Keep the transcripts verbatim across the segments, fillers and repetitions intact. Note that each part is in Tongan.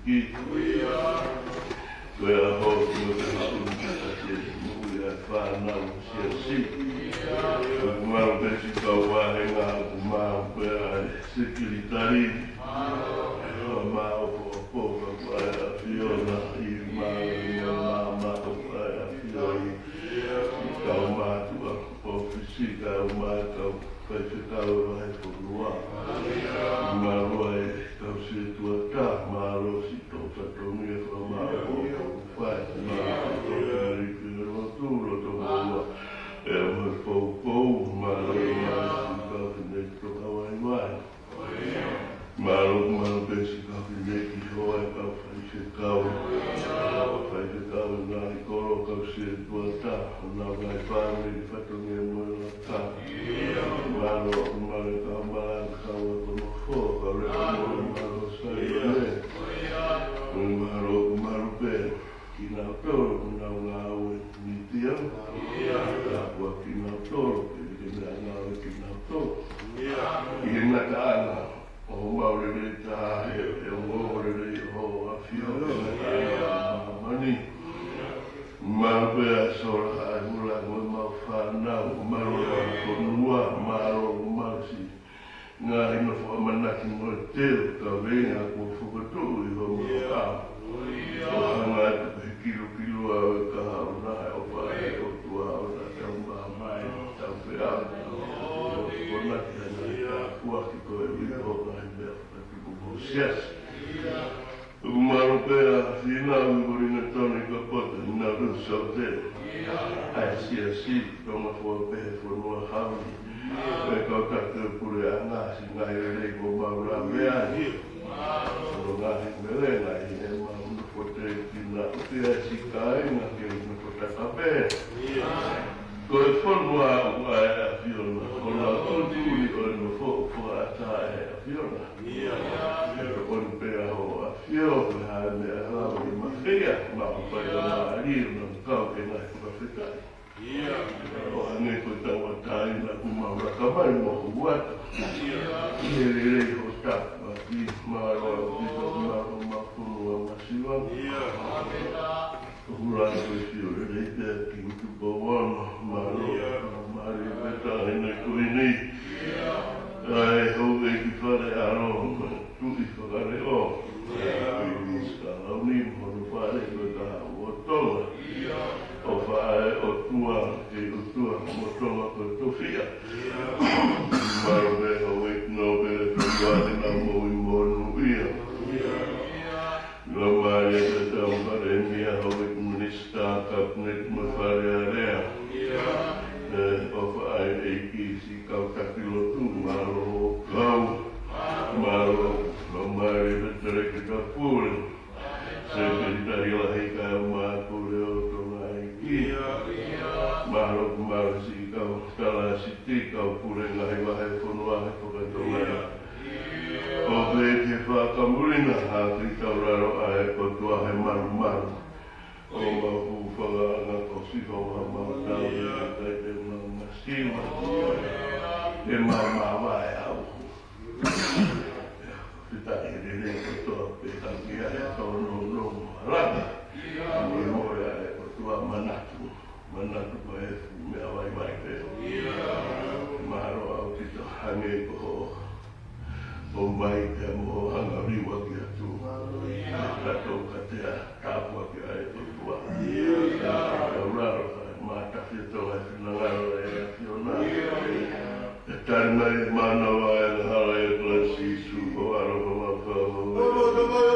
Ko e ʻaho ko eni ʻoku tau haʻu ki he moʻui ʻa e fānau siasi. ʻOku mālō pē siʻi kau vāhenga, ʻoku mālō pē ʻa e sekelitali. Mālō pē ʻa e ʻAfiona, ʻi mālō ʻi māmā ʻoku ʻa e ʻAfiona. Kau mātuʻa ʻōfisi, kau mā, kau faifekau ʻo e fonua. Mālō ʻa e kau sētuata, mālō siʻi tō fatongia fakamālō ʻoku fai, mālō siʻi tō fatongia ki he lotu, loto moua. ʻE mo e poupou, mālō, mālō siʻi kau fine tō kau vaivai. Mālō, mālō pē siʻi kau fine ki hoa, kau faifekau. Faifekau ngaahi kolo, kau sētuata, ʻo nau ngaahi fāmili, fatongia mo e laka. Mālō, mālō kau malanga, kau ako nofo, kau lea mo e mālō sai ne. Mālō, mālō pē kinautolu ʻoku nau ngāue mītia. Tāpuakiʻi kinautolu, ke ke meʻangāue kinautolu. ʻI he ngataʻanga ʻo homau lelei taha, he ʻe ongo lelei ʻo e ʻAfiona ʻi he ngataʻanga ʻo māmani. Mālō pē ʻa e sola, ʻa e hula mo ʻemau fānau, mālō ʻa e fonua, mālō, mālō siʻi ngaahi nofo ʻamanaki mo e teu kaveinga kuo fokotuʻu ʻi homau ʻao. ʻO hanga atu ki he kilukilu ʻa e kahaʻu, ʻofa ʻa e ʻOtua ʻo na tau māmai, tau feʻao, tau konaki ʻa e ngaahi tāpuaki ko e ʻuhi ʻo e ngaahi meʻa fakatupu mo e siasi. ʻOku mālō pē ʻa Fīnau ʻi Uelingatoni, ka poto ʻi Nauru, Saute. ʻA e siasi, Tonga foʻou pē he fonua hauni. Pea kau taki ʻo e puleʻanga, siʻi ngaahi lelei kuo mau lave ai. Ko e ngaahi meʻa ngaahi ʻemau nofo tēkina, ʻoku ʻi ai siʻi kāinga kei nofo taka pē. Ko e fonua ʻoku ʻa e ʻAfiona, ko e tuʻutuʻuni ʻo e nofo ʻoku fakaʻatā ʻe he ʻAfiona. ʻE tokoni pē ʻa hoʻo ʻAfio, ko e hā e meʻa ʻe lava ke mafeia, maʻu pē ʻa e mālie, ʻo nau kau ke ngaahi fakafetaʻi. ʻO hangē ko e tauʻatāina kuo mau laka mai mo hoʻo ʻatu. ʻI he lelei hoʻo tāpuaki, mālō ʻaupito, mālō ʻemau fonua masiva. ʻOku lava ko e sio lelei pē ki he Tupou Ono, mālō, mālō mālie pē ʻa e Taʻahine Kuini. ʻA e houʻeiki Fale ʻAlo, Tuʻi Fakaleʻo. ʻA e Minisitā Launi, mo hono fale ko e Kahaʻu ʻo Tonga. ʻOfa ʻa e ʻOtua, kei ʻOtua mo Tonga ko e tofiʻa. Mālō pē houʻeiki nōpele, fai ʻenau moʻui monūʻia. Mālō mālie pē ʻa e Palēmia, houʻeiki Minisitā, Kapineti mo e Fale Alea. ʻE, ʻofa ʻa e ʻEiki siʻi kau taki lotu, mālō hoʻo kau. Mālō, mālō mālie pē ʻa e Talēkita Pule. Sekelitali Lahi, kae ʻumaʻā e Pule ʻo Tonga ʻEiki. Mālō, mālō siʻi kau talāsiti, kau pule ngaahi vahefonua he fakatonga. ʻO pehē ki he fakamuimui, hākeʻi taulalo ʻa e ʻOtua he malumalu. ʻO mau hūfanga ʻa e ngaahi kosi fau ha mau tau, ʻe kakai te mau masiva. Te mau māvae au. Fita e lele ʻOtua pē ka kia e tau no no malanga. Mo e mo e ʻa e ʻOtua manatu. Manatu ko e fu meʻa vaivai pē. Mālō ʻaupito hangē ko hoʻo ʻomai pea mo hoʻo hanga ʻo liuaki atu. Ka tau ka te a tāpuaki ʻa e ʻOtua. Taulalo, mātafi ʻa e finangalo ʻa e ʻAfiona. ʻE tali mai e mānava ʻa e hala ʻia Kalaisi Sīsū, ko e ʻAlo ko homau Fakamoʻui.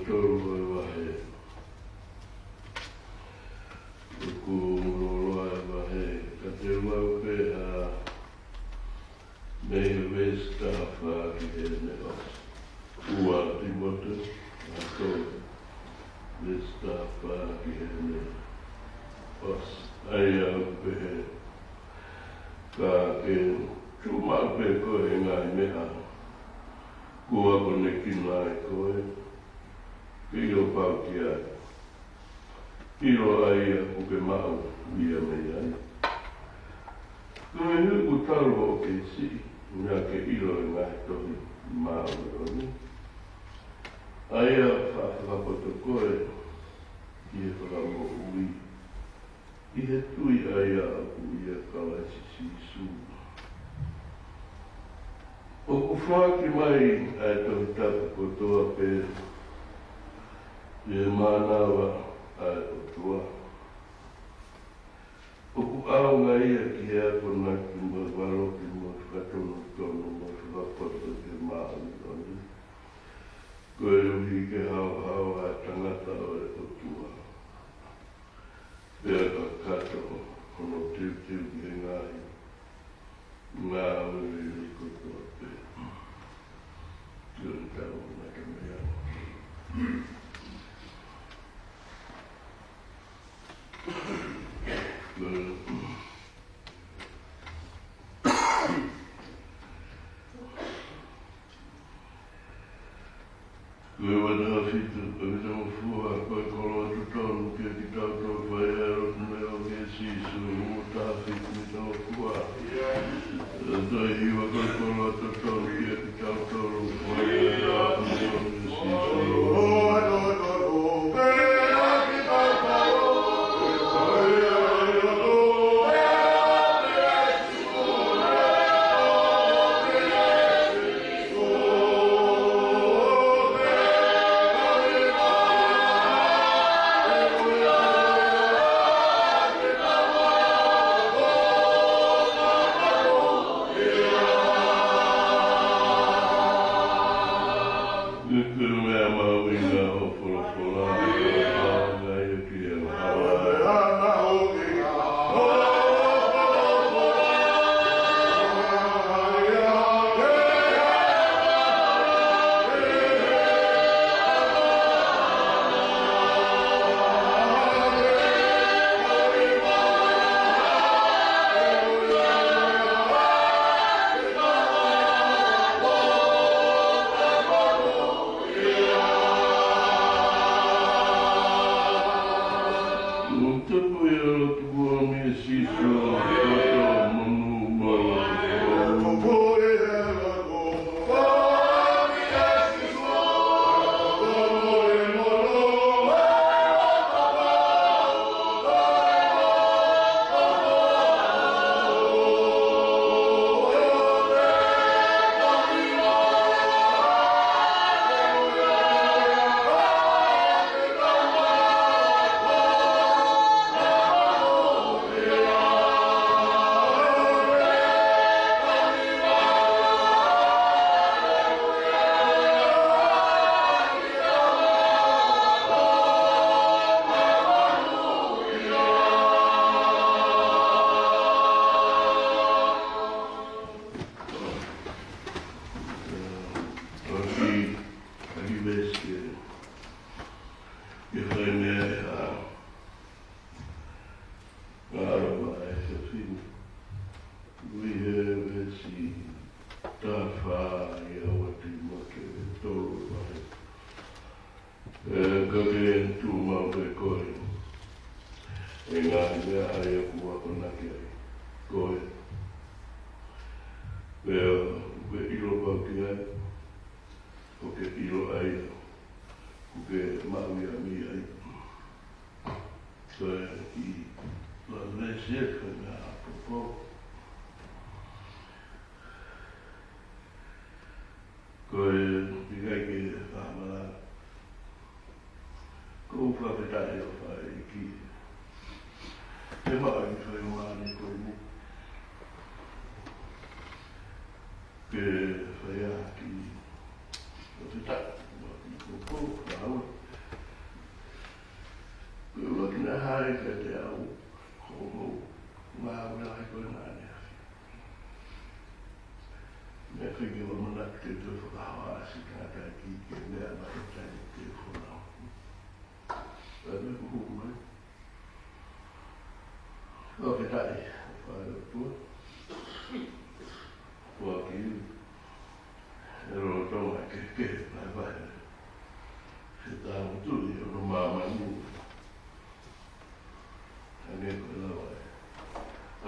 Tolu ʻo e vahe. ʻOku loloa e vahe, ka te u lau pē ha mei he veesi taha fā ki heʻene ʻosi. Ua Tīmote, vahe tolu, veesi taha fā ki heʻene ʻosi. ʻA ia ʻoku pehē: Ka ke tuʻu maʻu pē koe he ngaahi meʻa kuo akonekina ai koe, ke ʻilo pau ki ai. ʻIlo ʻa ia ʻoku ke maʻu ia mei ai. Koeʻuhi kuo talu hoʻo kei siʻi, naʻa ke ʻilo e ngaahi tohi māʻoniʻoni, ʻa ia ʻe fakapotopoto koe ki he fakamoʻui ʻi he tui ʻa ia ʻoku ʻia Kalaisi Sīsū. ʻOku foaki mai ʻa e Tohi Tapu kotoa pē ʻi he mānava ʻa e ʻOtua. ʻOku ʻaonga ia ki he akonaki mo e valoki mo e fakatonutonu mo e fakapotopoto ki he māʻoniʻoni, koeʻuhi ke haohaoa ʻa e tangata ʻo e ʻOtua, pea kakato hono teuteu ki he ngaahi ngāue lelei kotoa pē. Tio ni tau na ka mea. Ko e ua taha fitu, ko e fitu mo fua, ko e koloa totonu kiate kitautolu, fai ʻa e lotu leʻo kia Sīsū. Ua taha fitu, fitu mo fua. Ko e hiva, ko e koloa totonu kiate kitautolu, fai ʻa e lotu leʻo kia Sīsū. Ua Tīmote taha fā, ʻa ia ua Tīmote tolu vahe. Ē, ka ke tuʻu maʻu pē koe he ngaahi meʻa ʻa ia kuo akonaki ai koe, pea ʻoku ke ʻilo pau ki ai, ʻoku ke ʻilo ʻa ia ʻoku ke maʻu ia mei ai. Ko e kiʻi veesi ʻe fai mei he ʻApokopo. Ko e ʻikai ke fakamala. ʻOku ou fakafetaʻi ʻofa ʻEiki. Ke maʻu e kiʻi faingamālie ko eni ke fai ʻaki e fakafetaʻi mo e kiʻi ʻofa, ʻofa. Fiki ʻamanaki te u toe fakahoa ʻa e siʻi tangataʻeiki ki he meʻa naʻe ʻi ai ʻi he fonua. Pea ne hū mai. ʻOku ʻikai ke taʻe, fai ʻOtua. Ua ki, ʻe lolotonga kehekehe, vahevahe. He tā mutu ʻi hono māmani. Hangē ko e lau ʻa e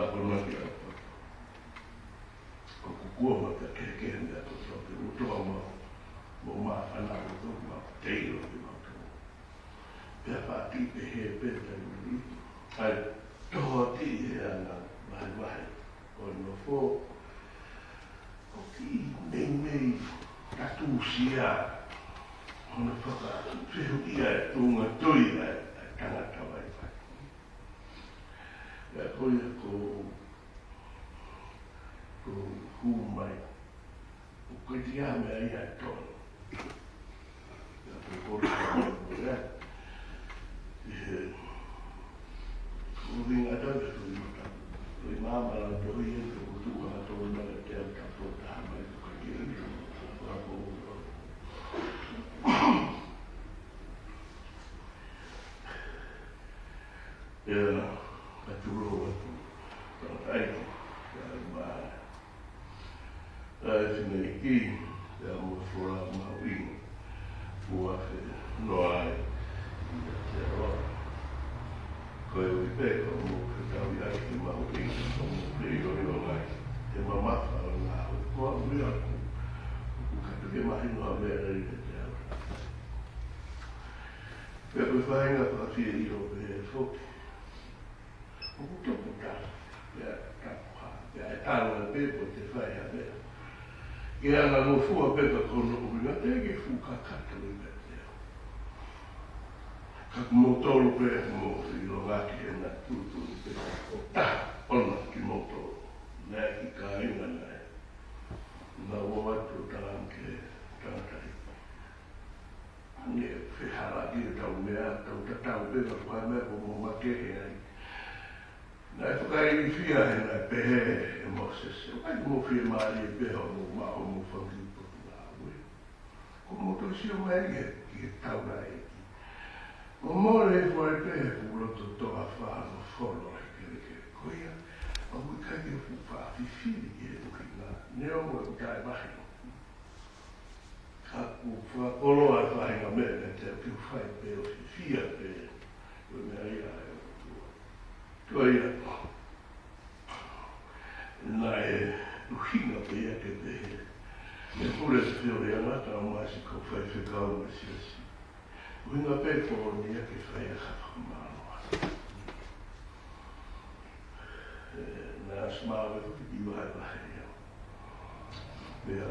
akonaki ʻa e poto. ʻOku kua mata kehekehe mei he poto, ke ʻoua toe mau, mau māfana ʻoua toe mau teilo ke mau tō. Pea faʻa kiʻi pehē pē taimi ni, ʻa e tohoakiʻi he anga vahevahe ʻo e nofo, ʻoku kiʻi meimei tatūsia hono fakafehuʻia e tuʻunga tui ʻa e, ʻa e tangata vaivai. Pea ko ia ko, ko hū mai, ʻoku ʻikai ke ʻi ai ha meʻa ia ʻe tonu. Pea ko e kolo ko ia, ʻi he, ko e ʻuhinga ʻa e tau e tui mata. Ko e māmā la tohi e, ko e tuʻu ʻa e tonu na e te au tapu taha mai, ko e kiri, ko e Pea ka tulou atu, ka ʻai, ka ma, ʻai fineʻeiki, pea mo Fola Mahuʻinga, ua fe noa ai, ia te awa. Ko e ui pē, ko mo ke tau ia ki Mahuʻinga, ko mo ke io io ngai, he mamafa ʻo ngā hui, ko a ui aku, ʻoku ʻikai ke mahino ʻa meʻa lelei te awa. Pea ko e faʻahinga fakafiefia pē foki. ʻOku toputapu, pea tapu ha, pea ʻe tala pē ko e te fai ha meʻa. Ke anga ngofua pē ka ko hono ʻuhinga te ke fuʻu kakato i pē te au. Ka ko moutolu pē mo ʻilonga ki he na tutu i pē. ʻO taha ʻona kimoutolu. Naʻe ʻikai kāinga naʻe. Na ua atu talan ke tangataʻeiki. Ange fehālaaki ʻetau meʻa, tau tatau pē ka ko e meʻa ko mo makehe ai. Naʻe fakailifia he naʻe pehē ʻe Mōsese, ʻoku ʻikai ke mo fiemālie pē hoʻomo maʻu hoʻomo fanga kiʻi potungāue. Ko mo toe sio mai ki he, ki he taulaʻeiki. Mo mole fua ai pē he kulo to toa fā no folo he kelekele ko ia, ʻoku ʻikai ke fuʻu faʻa fifili ki he ʻuhinga, neongo ʻoku taʻe mahino. Ka ʻoku fakakoloa e faʻahinga meʻa naʻe te u fai pē ʻo fifia pē, ko e meʻa ia ʻa e ʻOtua. Ko ia, naʻe ʻuhinga pē ia ke pehē, ʻe pule te feo ia ngata o masi ko faifekau mo e siasi. ʻUhinga pē ko eni ia ke fai ʻa e fakamālō. ʻE, naʻe ʻasi māua e kuki ki vahevahe ia. Pea,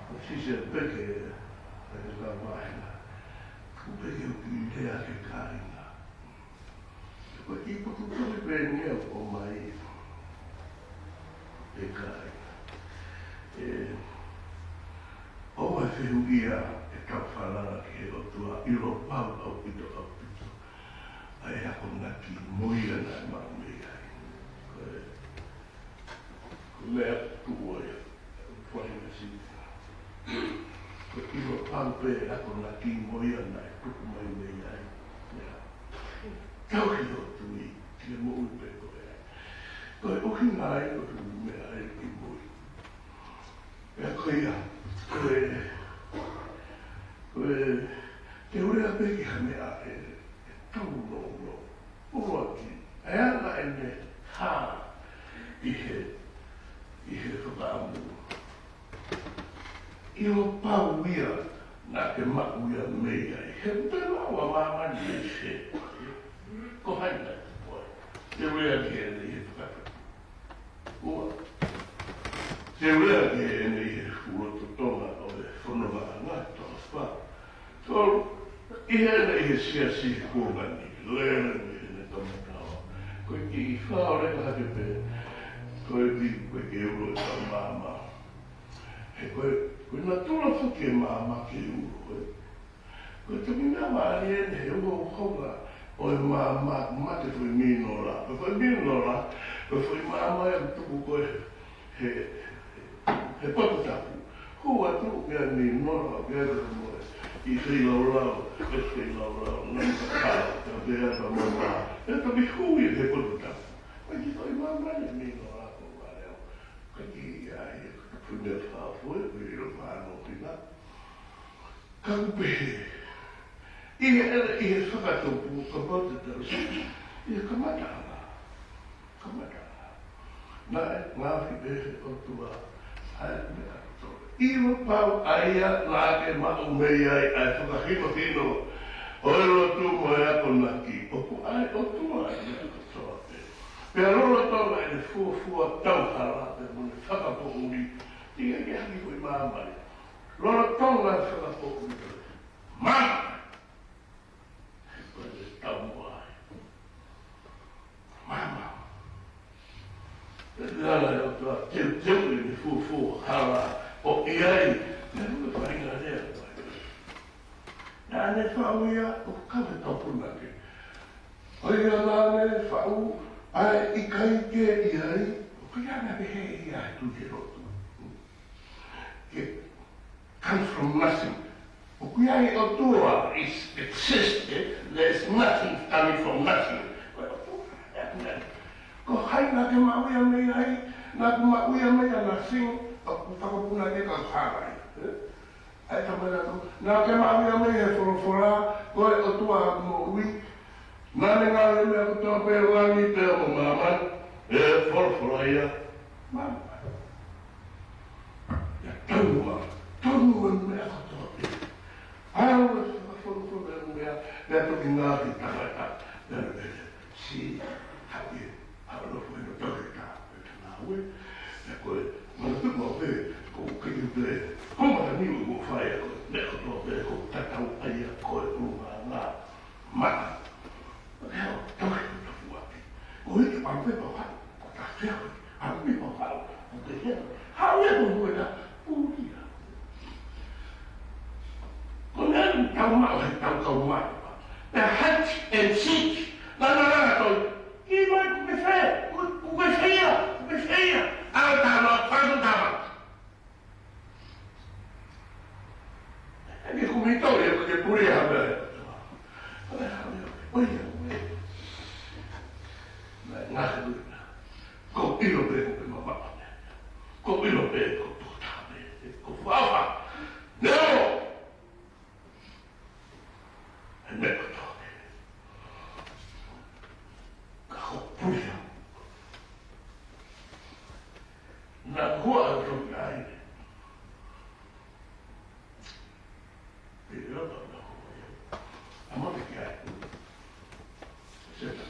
ko Sise peke, ʻe ka vahe na. Ko peke ʻoku ʻi lea ke kāinga. Ko e kiʻi potu tui pē eni ia ʻoku ʻomai ʻe kāinga. ʻE, ʻoua ʻe fehuʻia ʻetau falala ki he ʻOtua ʻilo pau ʻaupito ʻaupito. ʻA e akonaki mo ia naʻe maʻu mei ai. Ko e, ko e meʻa tuʻu ia, fai na si. Ko e ʻilo pau pē akonaki mo ia naʻe tuku mai mei ai. Ia. Tauhi hoʻo tui, ki he moʻui pē ko ē. Ko e ʻuhinga ia ʻo e meʻa ʻa e kiʻi moʻui. Pea ko ia, ko e, ko e, te u lea pē ki ha meʻa ʻe, ʻe tau nounou. ʻUluaki, ʻa e anga ʻene hā ʻi he, ʻi he fakaʻamu. ʻIlo pau ia, naʻa ke maʻu ia mei ai. He ʻoku te maʻu ʻa māmani mei fē. Ko hai naʻe tuku ai. Te u lea ki heʻene ʻi he fakatapu. Ua. Te u lea ki heʻene ʻi he fuʻu loto Tonga ʻo e fononga ʻa e ngaahi toafa. Tolu. ʻI heʻene ʻi he siasi he kuonga ni. Lele mei heʻene kamataʻanga. Ko e kiʻi fā ʻo leka hake pē. Ko e vi, ko e ke ulo e tau māmā. He ko e, ko e natula foki e māmā ke ulo, ē. Ko e toki meʻa mālie eni he ua ʻo e konga ʻo e māmā, mate foʻi minola. Ko e foʻi minola, ko e foʻi māmā ia ʻoku tuku ko ē he, he, he potu tapu. Hū atu ke a ni noa ke a mo e ʻi he laulau, ʻi he laulau, nani ka ka, ka pea ka mama. ʻE toki hū ia he potu tapu. Ka ki toi mama ni ni noa ko vale au. Ka ki ia ia ka pune fa fue, ko i lo fa no kina. Ka ku pehē. ʻI he ʻele, ʻi he fakatupu, ka pau te tau si. ʻI he kamata ʻana. Kamata ʻana. Naʻe, ngaahi pehē ʻOtua. ʻAi, meʻa kotoa. ʻIlo pau ʻa ia, naʻa ke maʻu mei ai, ʻa e fakahinohino. ʻO e lotu mo e akonaki. ʻOku ʻai ʻOtua, ʻa e meʻa kotoa pē. Pea lolotonga ʻene fuofua tauhala, pea mo ʻene fakapoʻuli. Tika ke haki ko i māmani. Lolotonga fakapoʻuli. Mama. Ko e tau mo ai. Mama. Pea te ala e ʻOtua teuteu ʻene fuofua hala ʻo ʻi ai. Naʻe ʻikai faʻahinga lea ko ai. Naʻa ne faʻu ia ʻo kau he tau punake. ʻO ia naʻa ne faʻu ʻa e ʻikai ke ʻi ai. ʻOku ʻikai ke ne pehē ia ʻe he tui he lotu. Ke come from nothing. ʻOku ʻi ai e ʻOtua, it exists, eh? There's nothing coming from nothing. Ko e ʻOtua, ʻe ʻaku nani. Ko hai naʻa ke maʻu ia mei ai, naʻa ku maʻu ia mei ai nothing, ʻoku fakapunake ka hara ai, eh? ʻAi ka mena ko, naʻa ke maʻu ia mei he folofola, ko e ʻOtua ʻaku moʻui, Naʻa ne ngāueʻi e meʻa kotoa pē langi pea mo māmani, ʻe folofola ia. Māmani. ʻIa tonu ā, tonu e meʻa kotoa pē. ʻAlu e fakafolofola e meʻa, pea toki ngāueʻi tangata, pea ne pehē, si, haʻu ia, haʻu nofo ʻi hono toketā, pea te ngāue, pea ko e, manatuʻi maʻu pē, ko e kiʻi pē, ko e mataniu ʻoku fai ʻa ko e, meʻa kotoa pē, ko e tatau ʻa ia, ko e ʻulungaanga. Mata. Leo, tau ke puta fuapi. Ko hiki pau pe pau hau. Ko ta fea hiki. Au pe pau hau. Ko te hea. Hau ia ko hue na. Uria. Ko nea ni tau mao he tau kau mao. Pea hati and seek. Na na na na toi. Ki mai ku ke fea. Ku ku ke fea. Ku ke fea. Au ta no panu tama. ʻE ke kumi tau ia, ke puri ha mea. ʻOi, ʻoi, ʻoi. Ngā, ngā he ui na. Ko ʻilo pē ko ke mamaʻo ne. Ko ʻilo pē ko tō tā pē. Ko fafa. Neo! He meʻa kotoa pē. Ka ko puia. Na hua au tau ki ai. Pili o tau na hua ia. A mo te ki ai. Seta.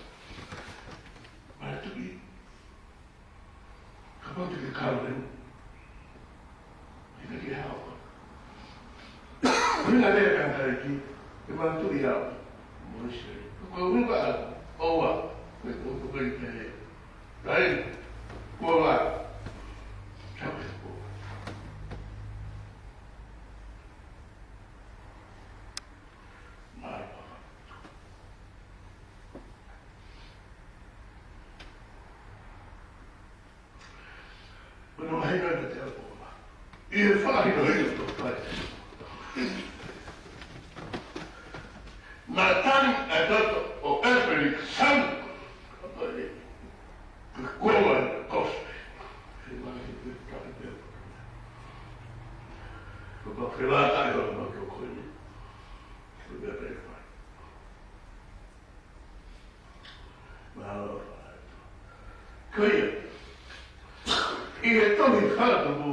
Mai tuki. Kapau te ke kau leu. Ina ke hao. Ina lea ka kai ki. Ke manatuʻi au. Moise. Ko ui ka au. Oua. Ke ko ko kai te. Kai. Kua wa. Tape ko. Mai. Ko e mahino ʻa e te apo ma. ʻI he fakahinohino to fai. Na tani e toto ʻo Evelyn Sam. Ko e kuonga ʻi he kosi. He mahi te tani te. Ko ka fela tai ʻo ma ko koe ni. Ko e pea fai. Mālō. Ko ia. ʻI he tohi fakatupu,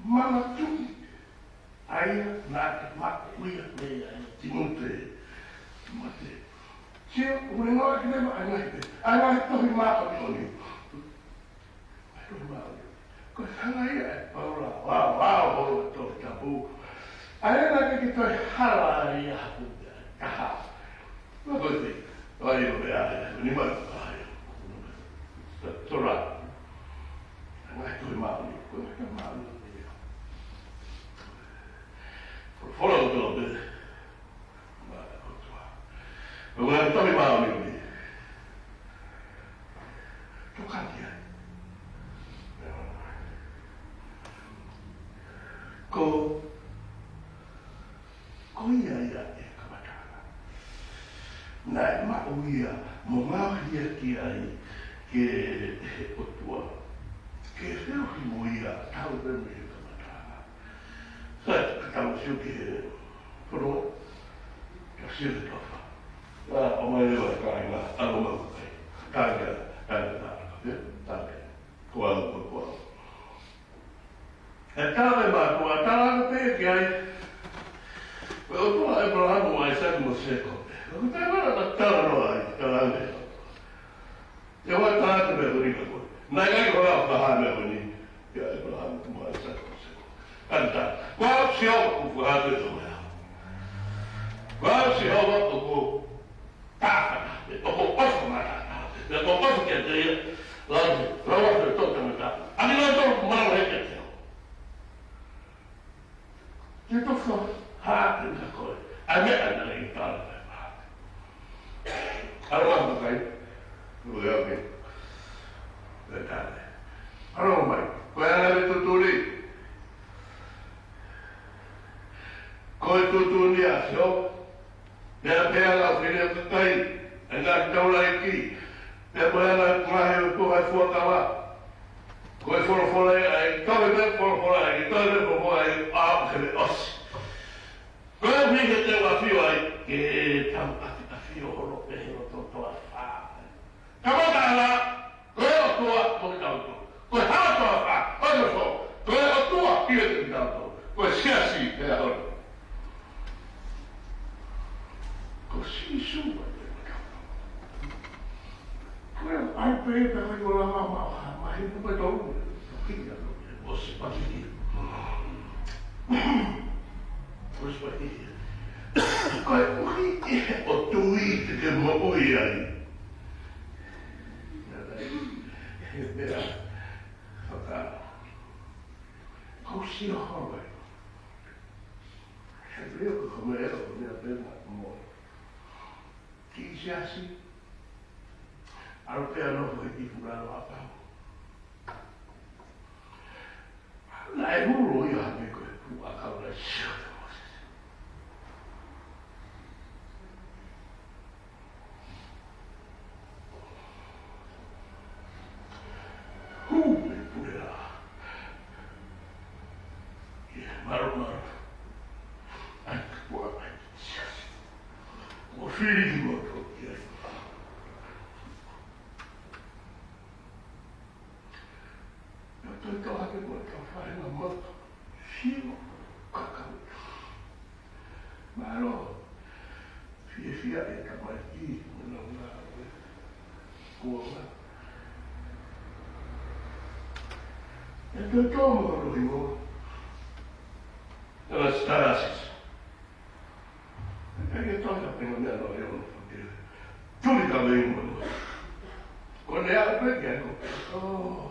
manatuʻi ʻa ia naʻa te maʻu ia mei ai, Tīmote. Mate. Sio, ʻoku ne ngāueʻaki leva ʻa e ngaahi pē. ʻA e ngaahi tohi māʻoniʻoni. Ko e hanga ia ʻe Paula, ʻo, ʻo, ʻo, ʻo, Tohi Tapu. ʻA ia naʻe ʻikai ke toe hala ia ha kupu taha. Ko e te, ʻo, ʻio, ʻio, ʻio, ni ma, ʻio. Tora. Ngaahi tohi māʻoniʻoni, ko e ngaahi tohi māʻoniʻoni ia. Folofola kotoa pē. Māʻoniʻoni kotoa. Ko e ngaahi tohi māʻoniʻoni. Tokanga ki ai. Ko ia ia ʻe kamataʻanga. Naʻe maʻu ia mo ngaohi ia ki ai ke he ʻOtua. Ke feohi mo ia, tau pē mei he kamataʻanga. Sai, ka tau sio ki he fonua, tau sio ki he toafa. ʻA, ʻomai leva e kāinga, ʻalu mai ʻo kai. Tānaki, tānaki, tānaki, tānaki. Ko au, ko, ko au. ʻE tala mai mātuʻa, tala ange pē ki ai. Ko e ʻOtua ʻo ʻĒpalahame mo ʻAisake mo Sēkope. Ko e taimi naʻa tala noa ai, tala ange. ʻIo, ʻoua ʻe tala atu e meʻa ko eni kia koe. Naʻe ʻikai ke u fakahā e meʻa ko eni kia ʻĒpalahame mo ʻAisake mo Sēkope. Kae tala, ko au Sihova ʻoku fakahā atu e tō meʻa. Ko au Sihova ʻoku tāfana, ʻe toko ʻofa mata, ʻe toko ʻofa kiate ia, lau, lau atu e tō tangata. ʻA kinautolu ʻoku malanga kiate au. Te u tofa atu kia koe ʻa e meʻa naʻe ʻikai tala mai. ʻAlu mai ʻo kai, ʻo ʻai ke, ʻe tala. ʻAlu mai, ko e anga e tuʻutuʻuni. Ko e tuʻutuʻuni ʻa Sihova. Pea pehē ʻa e lau fili ʻa e kakai, ʻa e ngaahi taulaʻeiki, pea pehē ʻa e ngaahi ʻotu ʻa e fuakava. Ko e folofola ia ʻa e, tohi pē folofola ia, tohi pē folofola ia, ʻa e ʻosi. Ko e ʻuhi he te u ʻafio ai, ke tau ʻafi, ʻafio holo pē he loto toafa. Kamataʻanga, ko e ʻOtua, ko kitautolu. Ko e hala toafa, ko e loto. Ko e ʻOtua, ʻiate kitautolu. Ko e siasi, pea holo. Ko Sīsū, ko e ʻai pē, pea ko e langa ma, ma, he ko e tau, ko e kia, ko e ʻosi pati. ʻOsi pati. Ko e ʻuhi ʻe he ʻOtua te ke moʻui ai. He meʻa, faka-, kau sio holo ai. He pio ko e meʻa, ko e meʻa pē ma mo. Ki siasi, ʻalu pē ʻo nofo he kiʻi fuʻu lalo ʻakau. Naʻe hulu ia hangē ko e fuʻu ʻakau naʻe sio atu Mōsese. Hū e pule laʻā. ʻI he malumalu. ʻAi, kuo ʻai. Kuo fili kimoutolu ki ai. Naʻa tau tau hake mo e kau faʻahinga motu. Sio, kakau. Mālō. Fiefia e tamaiki, mo nau ngāue. Kuo ngā. E tau tau mo hono hingoa. Anastasiusi. ʻIkai ke toe ka penga meʻa naʻe ʻi ai hono fakele. Tuli ka vei mo. Ko ʻene aʻu pē ki ai ko. ʻŌ.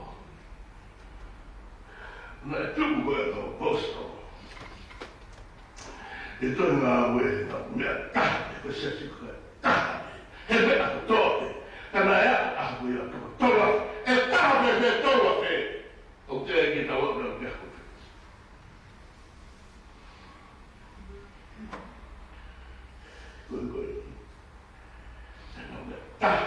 Naʻe tuku ko e kau ʻaposetolo. ʻE toe ngāue, naʻa meʻa taha, ko e siasi ko e taha. He meʻa kotoa pē. Ka naʻe aʻu ko ia toko tolu afe. ʻE taha pē, pē tolu afe. ʻOku teʻeki ke tau aʻu naʻa meʻa ko e Ko e, ko e. Naʻa meʻa taha.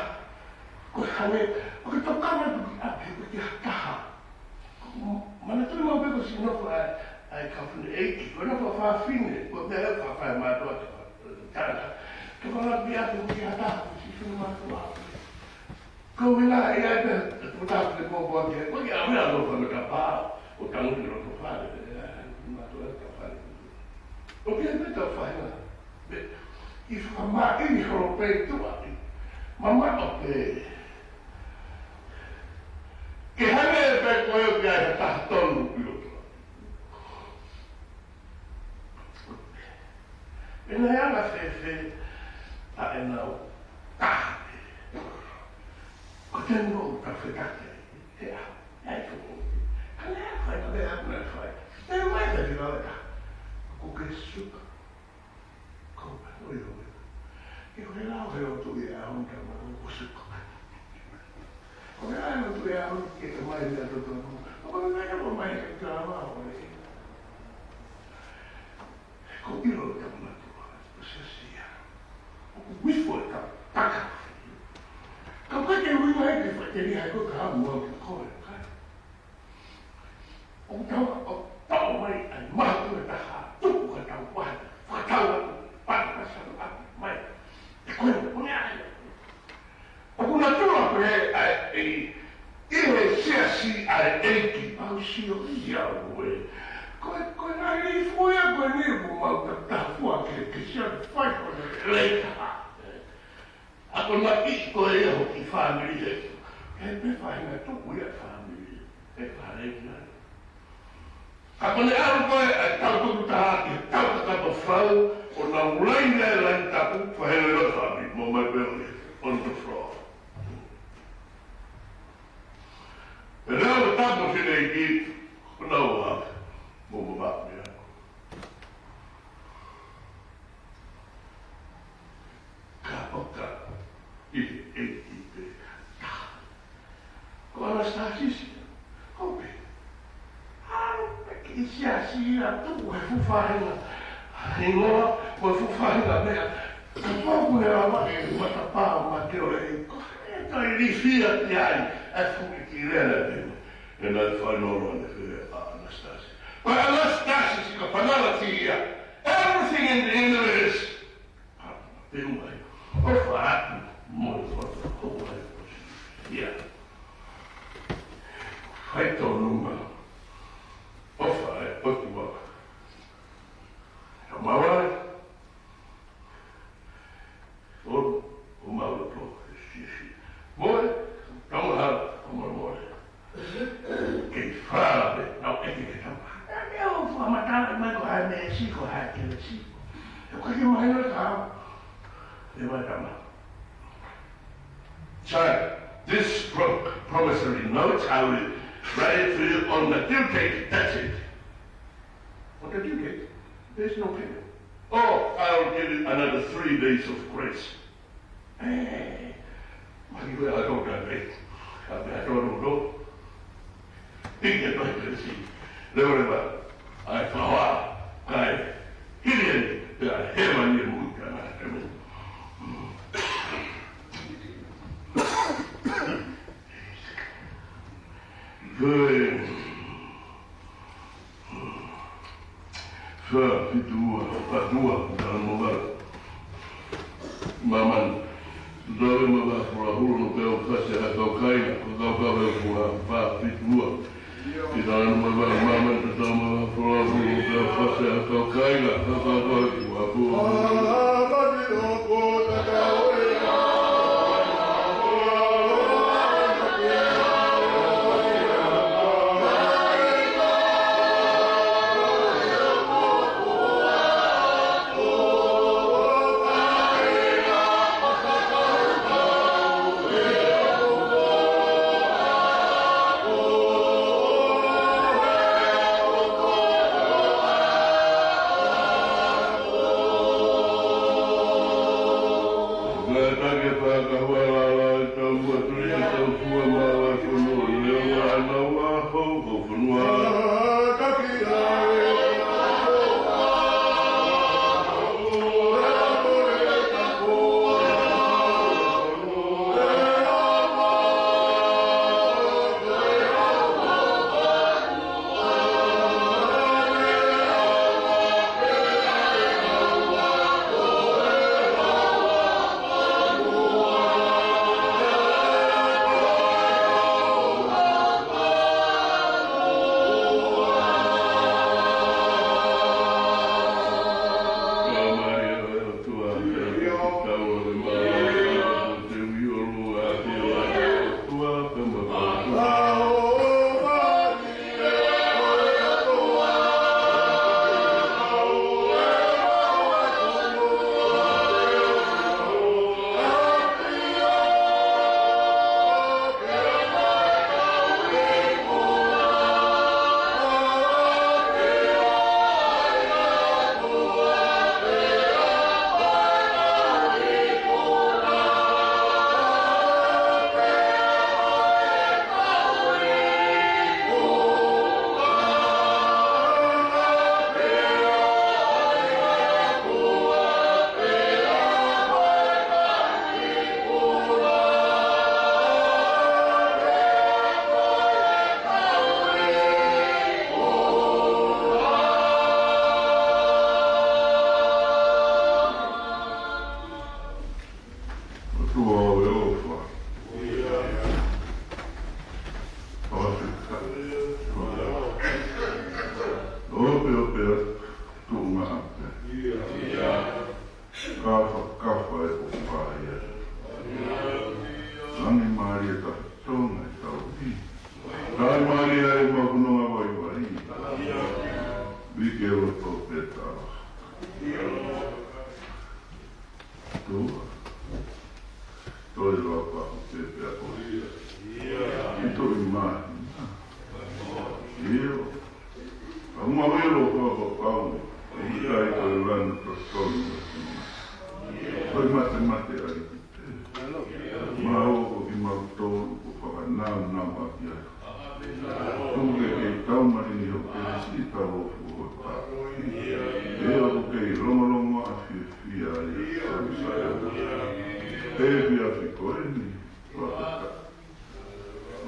Ko e hangē, ʻoku ke tokanga atu ki ʻapi, ko e ki ha taha. Manatuʻi maʻu pē ko e siʻi nofo ʻa e, ʻa e kau fefine ʻeiki, ko e nofo ʻa fafine, ko e meʻa ʻoku fai ʻe mātuʻa ʻo tokanga. Tokanga ki ʻapi, ko e ki ha taha, ko e siʻi fefine mātuʻa. Ko e meʻa ʻi ai pē, ʻe puta ke mō pō ke, ko e ʻa meʻa ʻo fanga tapa, ʻo tangutu ʻi loto fale, ʻe, ʻe, mātuʻa ʻi loto fale. ʻOku ʻi ai pē ʻetau faʻahinga, pē, ʻi fakamāʻi holo pē tuʻa, ʻi mamaʻo pē. Ke hangē pē ko e ʻoku ʻi ai ha taha tonu ʻi loto. Pea naʻe anga fēfē ʻa ʻenau taha pē. Ko e tenu ʻoku tau fetake ai. He ʻaho, ʻe ai ko. Ka naʻe fai, ka naʻe fai. Naʻe mai ka te kau e taha. Ko ke suka. Ko, oi, oi. Ke ko he lao he lotu ʻi he ʻaho ni ka ma ko suka. Ko e ʻai atu e ʻaho ni ke ke mai mea totonu. Ko e meʻa ko mai ke tala ma ʻo e. Ko ʻilo ka matu. Mifo e kau taka. Ka ʻoku ʻikai ke ʻuhinga ia ke faʻiteliha ko e ka mua ki koe, ka. ʻOku tau, ʻoku tau mai ai maha ko e taha, tuku ka tau wahi, fakatau atu, pata ka sanu atu, mai. E koe, ko e meʻa ia. ʻOku natula pē ʻa e, ʻi he siasi ʻa e ʻEiki, mau sio ia ue. Ko e, ko e ngaahi lilifu ia ko eni ʻoku mau takitaha fua ke, ke sio fai ko e lelei taha. ʻA ko e ngaahi ko e ia hoki fāmili he. He pē faʻahinga tuku ia fāmili. He fāmili ia. Ka ko ʻene ʻalu ko ē ʻa e tau tuku taha ki he tau kakato fau, ʻo nau laine e laine tapu, fahele lo fāmili, mo mai pē ʻo ia, on the floor. Pea lea ʻo tapu fine iki, ʻo nau ʻā, mo mamaʻo mea. Ka ʻoka, ʻi he ʻEiki pē. Ko Anastasisi, ko pē. ʻAlu pē ki he siasi ia tuku he fuʻu faʻahinga hingoa, mo e fuʻu faʻahinga meʻa. Ka ʻoku ne lava e matapā ʻo Mate ʻo e ko e kai lifia ki ai, e fuʻu ki lea na pē. E na fai nolo ane fē ʻa Anastasisi. Ko Anastasisi ka panala ki ia. Everything in the universe. Pea mai, ʻofa atu mo e ʻofa ko ai. Ia. Fai tōnunga. ʻOfa e ʻOtua. Ka mawai. ʻO, ʻo mau to. Si, si. Moe, tau ha, ʻo mole mole. Kei fala pē, nau ʻeke ke tau. E, e, ʻo fakamatala mai ko hai meʻa si, ko hai kelesi. E, ko ke mahino ka. E, mai tama. So, this pro-, promissory note, I will write it to you on the due date. That's it. On the due date, there's no payment. Oh, I'll give you another three days of grace. Eh, ma ki koe a tau ka pē. Ka pē a tau no. Piki a tau ka si. Lewa lewa. Ai fawa. Kai. Hili ai. Pea he mani e muka na. Amen. Good. Fā, fitu ua, fā, ua, tala mo vale. Māmani, tau ma va fura hulu no peo fase ha kau kaina, ko kau kau e fua, fā, fitu ua. Ki tala mo vale, māmani, tau ma va fura hulu no peo fase ha kau kaina, ko kau kau e fua, fua. Ka fakakafa e ʻofa ia. Langi mālie tafatonga e tauhi. Langi mālie e makunonga vaivai. Vike loto pē tala. Tua. Toi loa pa pepe a ko ia. Ito i mahi. Io. Aunga welo ko ko kau. Ika i ko lana to tonu. Toi mate mate ai. Mau ko ki mau tonu ko fakanau nau a ki ai. Tuku ke kei tau mani ni ho Kelesi tau o fuho ta. E o ko kei longolongo a fiefia ai. Pe fia fiko eni.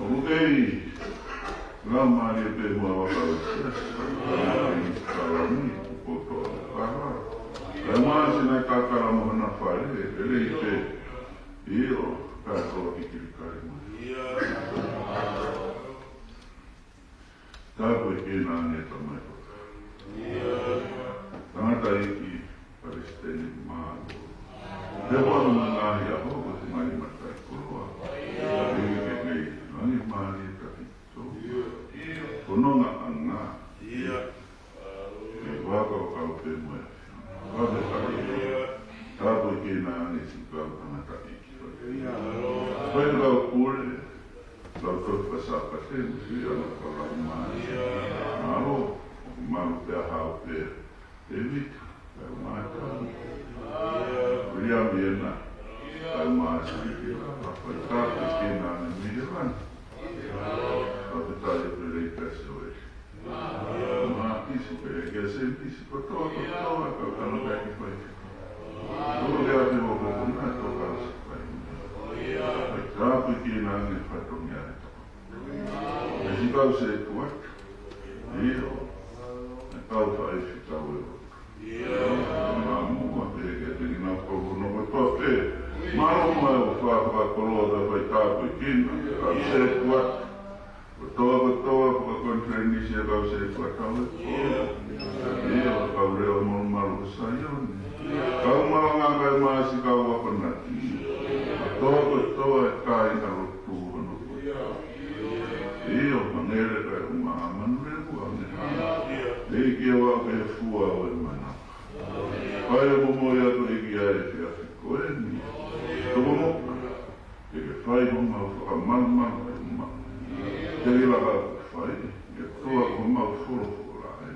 ʻOku kei lau mālie pē muʻa ʻa e kau siasi, kau siasi, kau ni, kuo toʻo kava. Kae ʻumaʻā siʻi ngaahi kakala mo hona fale, ʻe lelei pē. ʻIo, kae toʻo ki kili kali mai. Tāpuekina ange Tamai ko. Tangataʻeiki, Palesiteni Mālō. He ʻoku ʻi ai e ngaahi ʻaho, ko e ngaahi mataʻikoloa. Ke ke kei, langi mālie tautolu. Ko hono ngaahi ʻaho. Ke vaka o kau pē mo e. Ka me kau. Tāpuekina ange siʻi kau tangataʻeiki. Pea kau pule. Kau tau pasapate, ia na kau lau mai. Mālō, mālō pea hao pē. David, kau mata. William Iena, kau mata. Kau tāpuekina ange Miriam. Kau te tai pele i kasi o e. Mākisi pē, kia Semisi, kotoa, kotoa, kau tangataʻeiki fai. Tō ke ate mo ko ko na tō kau si fai. Fai tāpuekina ange fatongia e tapa. E si kau se tuat. ʻIo. E kau fai si kau e o. Māmua pē ke te kina kau hono kotoa pē. Mālō mo e ʻofa fakakoloa ka fai tāpuekina. Kau se tuat. Kotoa, kotoa, fakakonifelenisi ʻa e kau se fakatau e. ʻIo, kau leo mo malu ko Saione. Kau malanga kai masi kau akonaki. Kotoa, kotoa, e kāinga lotu hono kotoa. ʻIo, mangele kai uma manu le kua me ha. ʻEiki ʻoua ke fua ʻo e mana. Kai o momoʻi atu ʻEiki ʻa e efiafi ko eni. Toko moka. Ke ke fai homau fakamalumalu ke uma. Ke ke lava ʻo fai, ke toa homau folofola ē.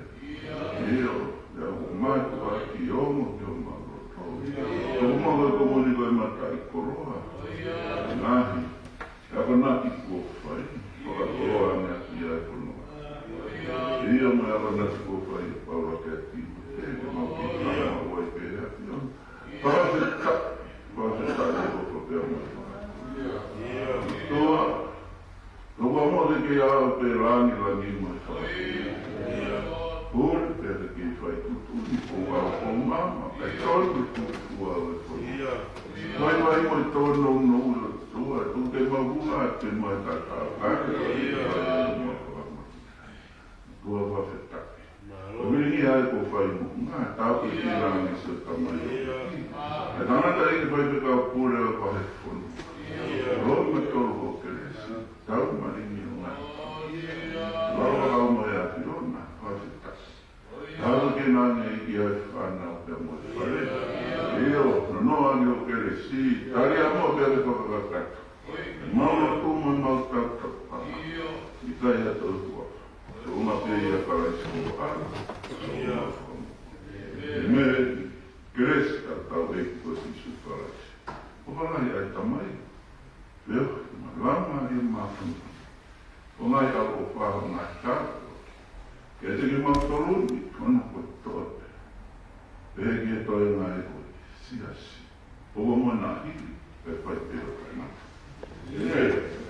ʻIo, ʻia ʻoku mātuʻaki ongo ki homau loto. Ko homau e komoni ko e mataʻikoloa. Ngaahi, ʻa ko naki kuo fai, fakakoloa ange ʻa e kono. ʻIo, mo e ʻa ko naki kuo fai, Paula ke ati, ke ke mau ki ka mau ai ke ati on. Fakafetaʻi, fakafetaʻi ʻofa pea mo e fakatuʻa. Toa, toa mo te ke au pē langi langi mo e fakatuʻa. Pule pē te ke fai tuʻutuʻuni ko au ko mama, kai tonu tuʻu ua o e koni. Vai vai mo e tōnounou ʻo e ʻOtua, tuku ke mau hū atu mo e tatau. Kai ke fai mo e fakatuʻa. Tua fakafetaʻi. Mālō. ʻO mini ai ko fai mo ngā tāpuekina ange siʻo tamai ʻo e. E tangataʻeiki fai pē kau pule ʻo pahe fono. Lo me tolo ko Kelesi. Tau malingi ʻo ngā. Lo lau mo e ʻAfiona. Fakafetaʻi. Tāpuekina ange ʻEiki ʻa e fānau pea mo e fale. ʻIo, nonoʻa ange ʻo Kelesi. Tali amo pea ke fakakakato. Mau lotu mo mau tautapa. ʻIkai ha tau tua. Tō ma pē ʻia Kalaisi ko ʻAlo. ʻIo. ʻĒmeni. Kelesi ʻa hotau ʻEiki ko Sīsū Kalaisi. ʻOfa lahi ʻa e Tamai. Pea mo e Laumālie Māfimafi. ʻO ngaahi ʻaloʻofa ʻo ngaahi tau. Ke te ke mau toloni, hono kotoa pē. Pea ke toe ngaahi ʻo e siasi. ʻO mo na hili, pe fai pē ʻo kai na. ʻĒmeni.